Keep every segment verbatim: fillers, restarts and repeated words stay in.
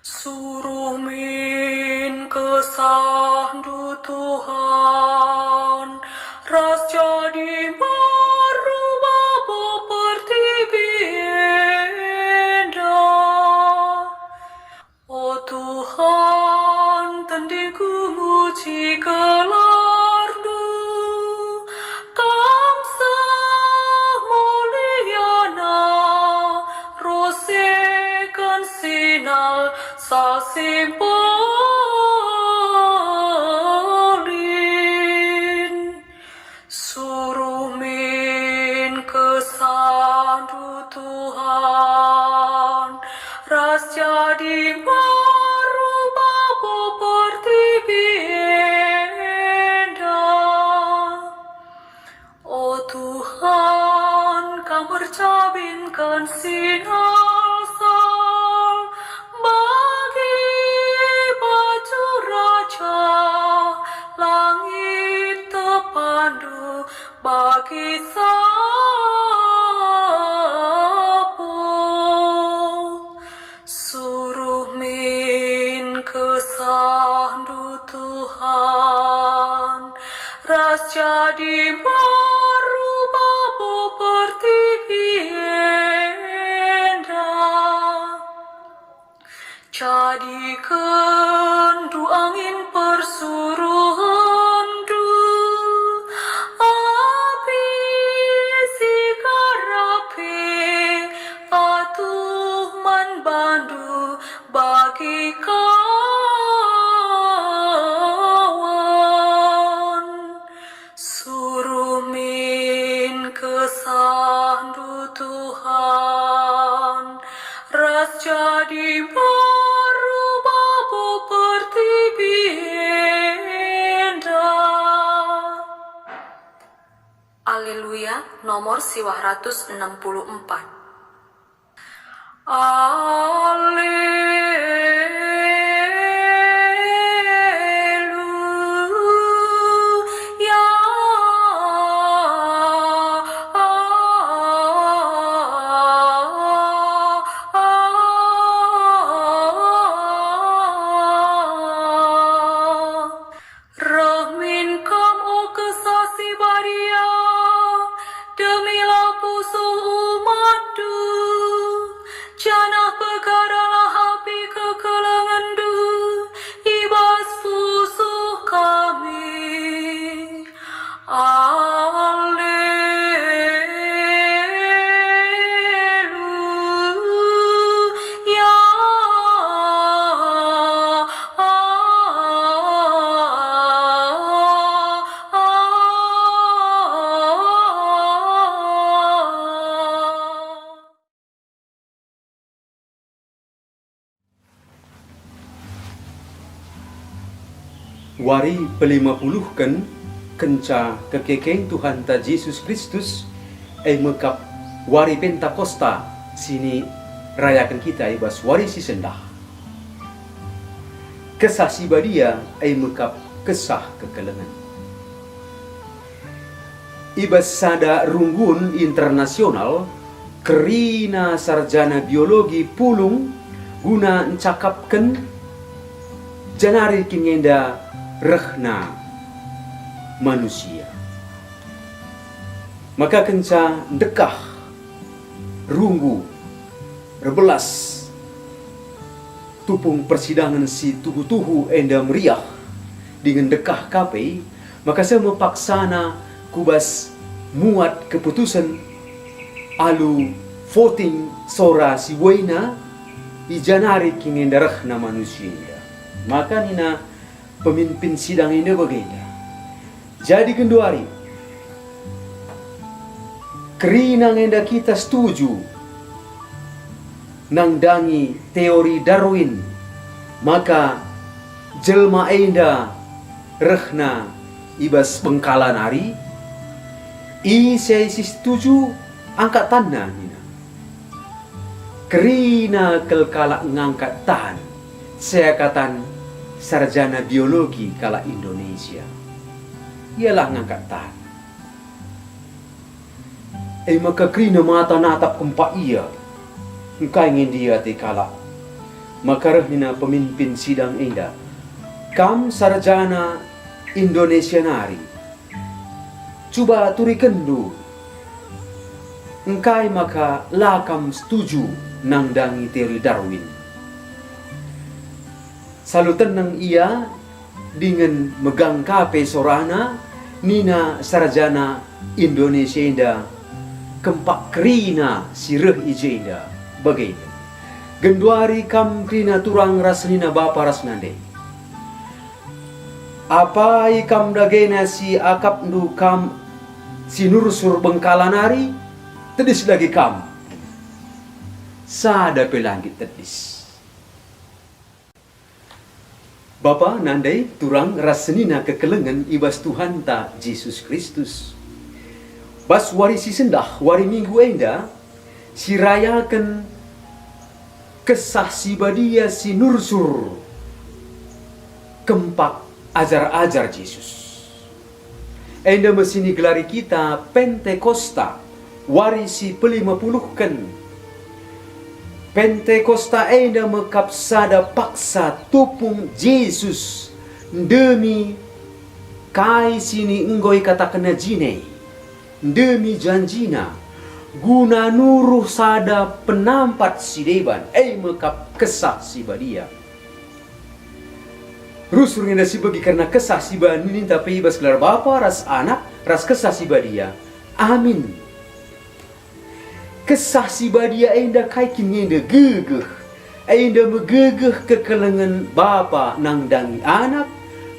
Suruh min kesahndu, Tuhan, ras jadi mbaru babo pertibi enda. O Tuhan, tendingku muji gelarNdu, Kam seh muliana, roseken sinalsal si mpelin. Suruh min kesahndu, Tuhan, ras jadi mbaru babo pertibi enda. O Tuhan, Kam ercabinken sinalsal bagi baju raja, langit tepandu bagi sapu. Suruh min kesahndu, Tuhan, ras jadi mbaru babo pertibi enda. Jadikenndu angin persuruhenNdu, api si garapi patuh man bandu bagi kawan. Suruh min kesahndu, Tuhan, ras jadi mbaru babo pertibi enda. Aleluya, nomor siwah ratus enam puluh empat. Aleluya. Reh min Kam, o Kesah Si Badia, demilah pusuh umatNdu, janah pegaralah api kekelengenNdu i bas pusuh kami. Aleluya. Wari pelima puluhken kenca kekeken Tuhanta Jesus Kristus, e me kap wari Pentakosta si nirayaken kita i bas wari si sendah. Kesah Si Badia e me kap kesah kekelengen. I bas sada runggun internasional, kerina sarjana biologi pulung guna ncakapken janari kin enda rehna manusia. Maka kenca ndekah runggu erbelas tupung persidangen si tuhu-tuhu enda meriah dingen ndekah ka pe, maka seh me paksana ku bas muat keputusen alu voting sora si buena, ijanari kin enda rehna manusia enda. Maka nina pemimpin sidang enda bagenda, "Jadi genduari, kerina nge enda kita setuju nandangi teori Darwin, maka jelma enda rehna i bas bengkala nari? Ise si setuju angkat tanna," nina. Kerina kal kalak ngangkat tan, seakatan sarjana biologi kalak Indonesia. Ialah ngangkat tan. E maka kerina mata natap kempak ia. Engkai nge ndia ate kalak? Maka reh nina pemimpin sidang enda, "Kam sarjana Indonesia nari. Cuba turikenndu, engkai maka la kam setuju nandangi teori Darwin?" Salu teneng ia dingen megang ka pe sorana, nina sarjana Indonesia enda, "Kempak kerina si reh i jenda, bagenda. Genduari kam kerina turang ras senina bapa ras nande. Apai kam dagena si akapndu kam si nursur Bengkala nari? Tedis dage kam." Sada pe la nggit tedis. Bapa, nande, turang ras senina kekelengen i bas Tuhanta Jesus Kristus. Bas wari si sendah, wari Minggu enda, si rayaken Kesah Si Badia si nursur kempak ajar-ajar Jesus. Enda me si nigelari kita Pentekosta, wari si pelima puluhken. Pentekosta enda me kap sada paksa tupung Jesus ndemi kai si enggo ikatakenNa jine, ndemi janjiNa, guna nuruh sada penampat si deban, e me kap Kesah Si Badia. Rusur nge enda sibegi kerna Kesah Si Badia ninta pe i bas gelar Bapa ras Anak ras Kesah Si Badia. Amin. Kesah Si Badia enda kai kin nge enda gegeh? Enda me gegeh kekelengen Bapa nandangi Anak,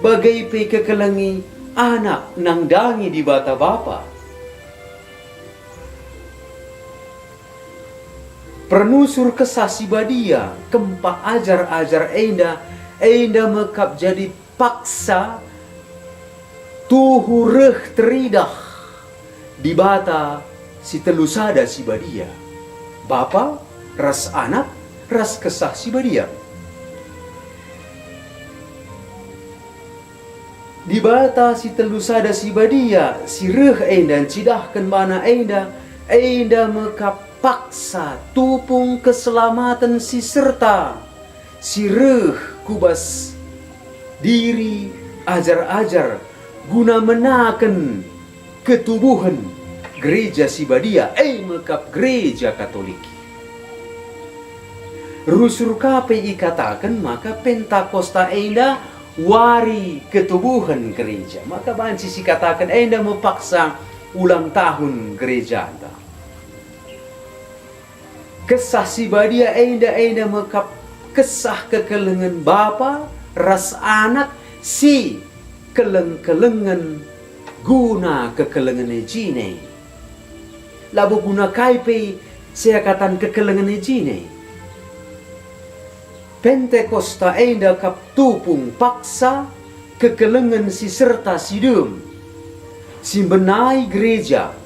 bage pe kekelengi Anak nandangi Dibata Bapa. Pernusur Kesah Si Badia, kempak ajar-ajar enda, enda me kap jadi paksa tuhu reh teridah Dibata si telu sada si badia, Bapa, ras Anak, ras Kesah Si Badia. Dibata si telu sada si badia, si reh enda ncidahken bana enda, enda me kap paksa tupung keselamaten si serta si reh ku bas diri ajar-ajar guna menaken ketubuhen Gereja si Badia, e me kap Gereja Katolik. Rusur ka pe ikataken maka Pentakosta enda wari ketubuhen Gereja, maka banci sikataken enda me paksa ulang tahun Gerejanta. Kesah Si Badia enda, enda me kap kesah kekelengen Bapa ras Anak si keleng-kelengen guna kekelengen e jine. Labo guna kai pe seakatan kekelengen e jine. Pentakosta enda kap tupung paksa kekelengen si serta si dem, si mbenai gereja,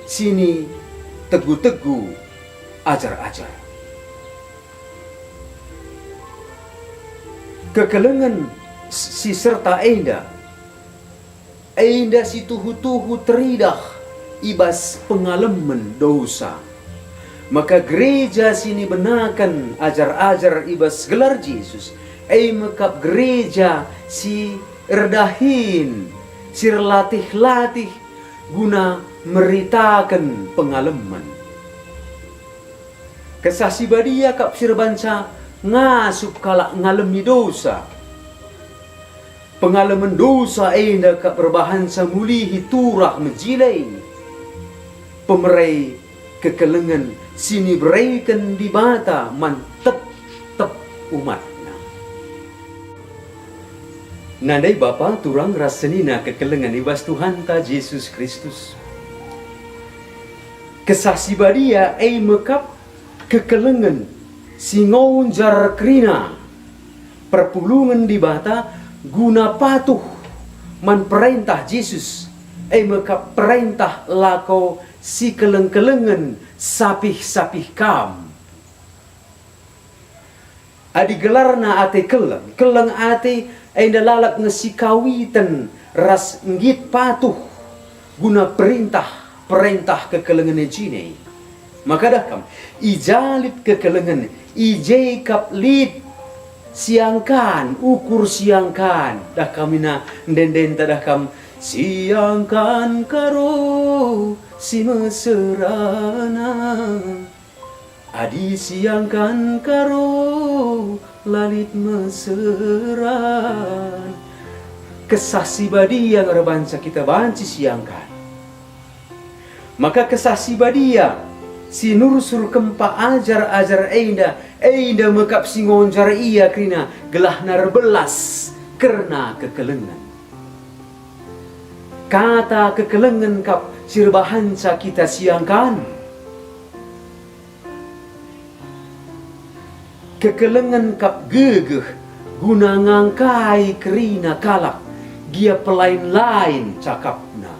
si nitegu-tegu ajar-ajar. Kekelengen si serta enda, enda si tuhu-tuhu teridah i bas pengalemen dosa. Maka gereja si nibenaken ajar-ajar i bas gelar Jesus, e me kap gereja si erdahin, si erlatih-latih guna meritaken pengalemen. Kesah Si Badia kap si erbanca ngasup kalak ngalemi dosa. Pengalemen dosa enda kap erbahanca mulihi turah mejile pemere kekelengen si nibereken Dibata man tep-tep umatNa. Nandai bapa, turang ras senina kekelengen i bas Tuhanta Jesus Kristus. Kesah Si Badia e me kap kekelengen si ngonjar kerina perpulungen Dibata guna patuh man perentah Jesus, e me kap perentah lako si keleng-kelengen sapih-sapih kam. Adi gelarna ate keleng, keleng ate enda lalap nge sikawiten ras nggit patuh guna perintah-perintah kekelengen e jine. Maka dah kam, i ja lit kekelengen, i je kap lit siangkan, ukur siangkan. Dah kam nina ende-endenta dah kam, "Siangkan karo si meserana." Adi siangkan karo la lit meseran, Kesah Si Badia nge erbanca kita banci siangkan. Maka Kesah Si Badia si nursur kempak ajar-ajar enda, enda me kap si ngonjar ia kerina gelahna erbelas kerna kekelengen. Kata kekelengen kap si erbahanca kita siangkan. Kekelengen kap gegeh guna ngangkai kerina kalak, gia pelain-lain cakapna.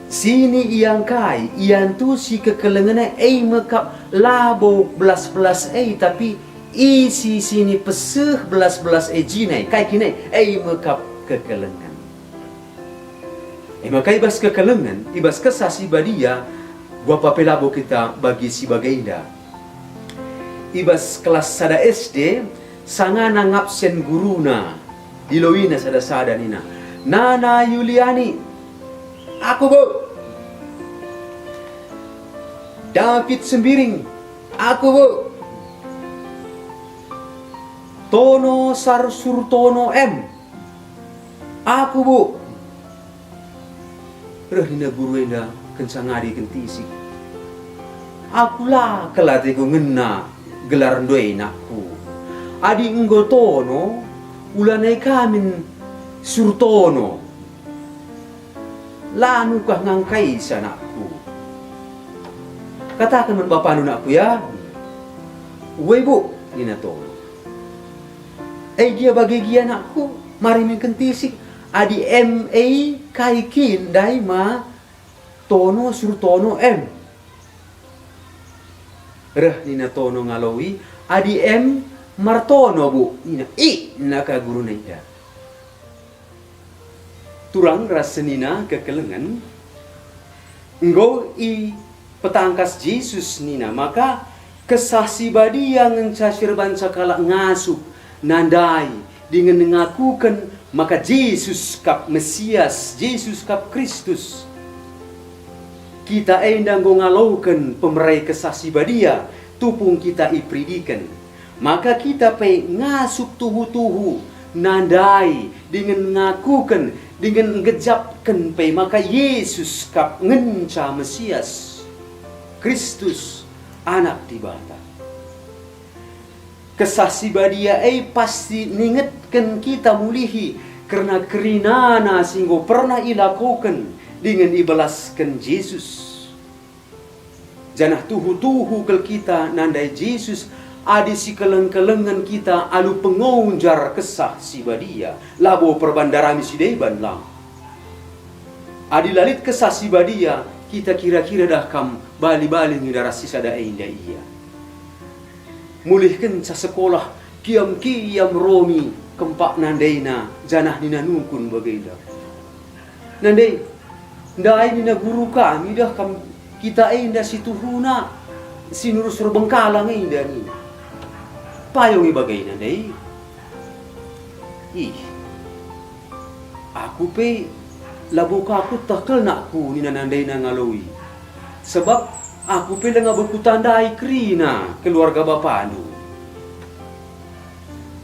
Sini iangkai, iantusi kekelengen e, e me kap labo belas-belas e, tapi isi sini peseh belas-belas e jinai, kai kin e, e me kap kekelengen. E maka i bas kekelengen, i bas Kesah Si Badia, guapa pe labo kita bagi si bagenda. I bas kelas sada S D, sangana ngabsen guruna, diloina sada-sada nina, "Nana Yuliani, aku, Bu." "David Sembiring, aku, Bu." "Tono Sar Surtono M, aku, Bu." Reh nina guru enda kenca ngadi kentisik, "Aku la kal ateku ngena gelarndu e, nakku. Adi enggo Tono, ulanai ka min Surtono. La nukah ngangkaisa, nakku. Kataken man bapandu, nakku, ya." "Ue, Bu," nina Tono. "E gia bage gia, nakku, mari min kentisik. Adi M e kai kin ndai ma Tono Surtono M?" Reh nina Tono ngaloi, "Adi M Martono, Bu," nina. "Ih," nina ka guruna enda. Turang ras senina kekelengen, enggo ipetangkas Jesus nina maka Kesah Si Badia ngenca si erbanca kalak ngasup, nandai, dingen ngakuken maka Jesus kap Mesias, Jesus kap Kristus. Kita enda enggo ngaloken pemere Kesah Si Badia, tupung kita iperidiken. Maka kita pe ngasup tuhu-tuhu, nandai, dingen ngakuken, dingen nggejapken pe maka Jesus kap ngenca Mesias, Kristus, Anak Dibata. Kesah Si Badia e pasti ningetken kita mulihi kerna kerinana si enggo pernah ilakoken dingen ibelasken Jesus. Janah tuhu-tuhu kal kita nandai Jesus adi sikeleng-kelengen kita alu pengonjar Kesah Si Badia, labo perban darami si deban lang. Adi la lit Kesah Si Badia, kita kira-kira dah kam bali-bali nge ras si sada enda ia. Mulihkenca sekolah, kiam-kiam Romi kempak nandaina, janah nina nungkun bagenda, "Nande, ndai nina guru kami dah kam kita enda si tuhuna, si nurus erbengkala nge enda," nina. "Payo nge bagena ndai." "Ih, aku pe labo ka kueteh kal, nakku," nina nandaina ngaloi, "sabap aku pe langa be kutandai kerina keluarga bapandu."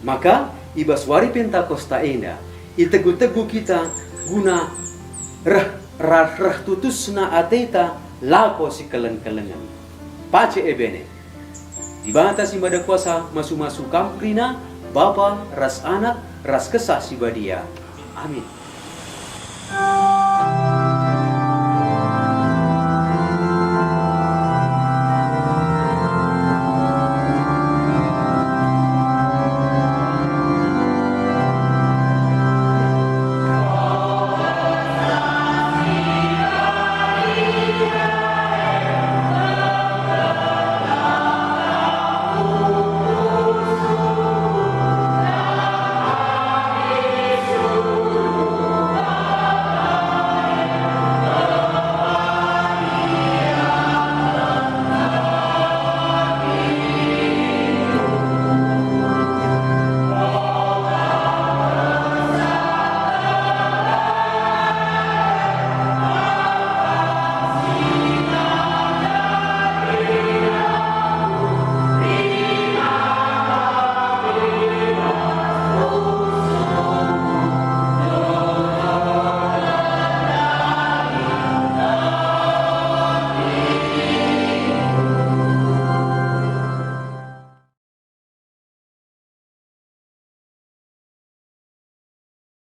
Maka i bas wari Pentakosta enda, itegu-tegu kita guna reh, reh, reh tutusna ateta lako sikeleng-kelengen. Pace ebene. Dibata si Mada Kuasa masu-masu kam kerina, Bapa ras Anak ras Kesah Si Badia. Amin.